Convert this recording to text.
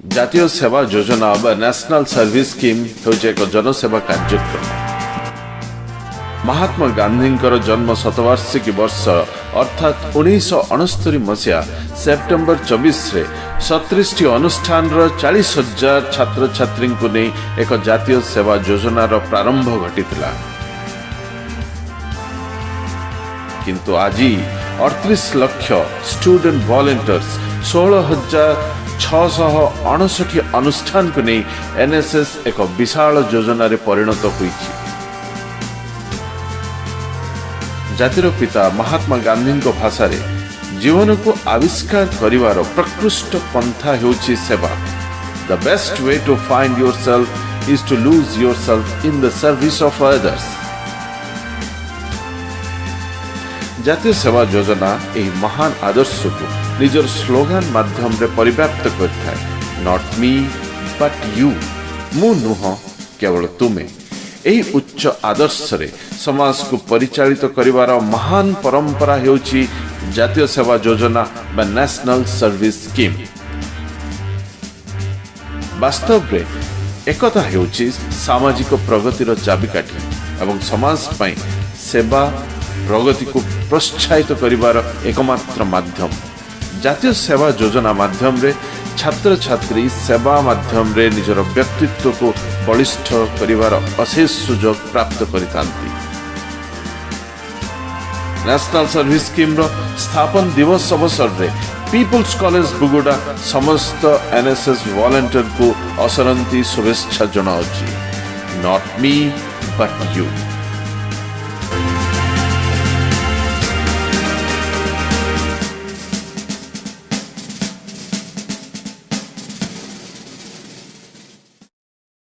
ଜାତୀୟ ସେବା ଯୋଜନା ବା ନ୍ୟାସନାଲ ସର୍ଭିସ ସ୍କିମ୍ ହେଉଛି ଏକ ଜନସେବା କାର୍ଯ୍ୟକ୍ରମ। ମହାତ୍ମା ଗାନ୍ଧୀଙ୍କର ଜନ୍ମ ଶତବାର୍ଷିକୀ ବର୍ଷ, ଅର୍ଥାତ୍ 1969 ମସିହା ସେପ୍ଟେମ୍ବର 24ରେ 37ଟି ଅନୁଷ୍ଠାନର 40,000 ଛାତ୍ରଛାତ୍ରୀଙ୍କୁ ନେଇ ଏକ ଜାତୀୟ ସେବା ଯୋଜନାର ପ୍ରାରମ୍ଭ ଘଟିଥିଲା। କିନ୍ତୁ ଆଜି 38 ଲକ୍ଷ ଷ୍ଟୁଡେଣ୍ଟ ଭଲେଣ୍ଟିୟର୍ସ, 16,659 ଅନୁଷ୍ଠାନକୁ ନେଇ ଏନ୍ଏସ୍ଏସ୍ ଏକ ବିଶାଳ ଯୋଜନାରେ ପରିଣତ ହୋଇଛି। ଜାତିର ପିତା ମହାତ୍ମା ଗାନ୍ଧୀଙ୍କ ଭାଷାରେ ଜୀବନକୁ ଆବିଷ୍କାର କରିବାର ପ୍ରକୃଷ୍ଟ ପନ୍ଥା ହେଉଛି ସେବା। The best way to find yourself is to lose yourself in the service of others. ଜାତୀୟ ସେବା ଯୋଜନା ଏହି ମହାନ ଆଦର୍ଶକୁ ନିଜର ସ୍ଲୋଗାନ ମାଧ୍ୟମରେ ପରିବ୍ୟାପ୍ତ କରିଥାଏ, "not me but you", ମୁଁ ନୁହଁ, କେବଳ ତୁମେ। ଏହି ଉଚ୍ଚ ଆଦର୍ଶରେ ସମାଜକୁ ପରିଚାଳିତ କରିବାର ମହାନ ପରମ୍ପରା ହେଉଛି ଜାତୀୟ ସେବା ଯୋଜନା ବା ନ୍ୟାସନାଲ ସର୍ଭିସ ସ୍କିମ୍। ବାସ୍ତବରେ ଏକତା ହେଉଛି ସାମାଜିକ ପ୍ରଗତିର ଚାବିକାଠି ଏବଂ ସମାଜ ପାଇଁ ସେବା ପ୍ରଗତିକୁ ପ୍ରୋତ୍ସାହିତ କରିବାର ଏକମାତ୍ର ମାଧ୍ୟମ। ଜାତୀୟ ସେବା ଯୋଜନା ମାଧ୍ୟମରେ ଛାତ୍ରଛାତ୍ରୀ ସେବା ମାଧ୍ୟମରେ ନିଜର ବ୍ୟକ୍ତିତ୍ୱକୁ ବଳିଷ୍ଠ କରିବାର ଅଶେଷ ସୁଯୋଗ ପ୍ରାପ୍ତ କରିଥାନ୍ତି। ନ୍ୟାସନାଲ ସର୍ଭିସ ସ୍କିମ୍ର ସ୍ଥାପନ ଦିବସ ଅବସରରେ ପିପୁଲ୍ସ କଲେଜ ବୁଗୁଡା ସମସ୍ତ ଏନ୍ଏସ୍ଏସ୍ ଭଲେଣ୍ଟିୟରକୁ ଅସରନ୍ତି ଶୁଭେଚ୍ଛା ଜଣାଉଛି। Not me but you.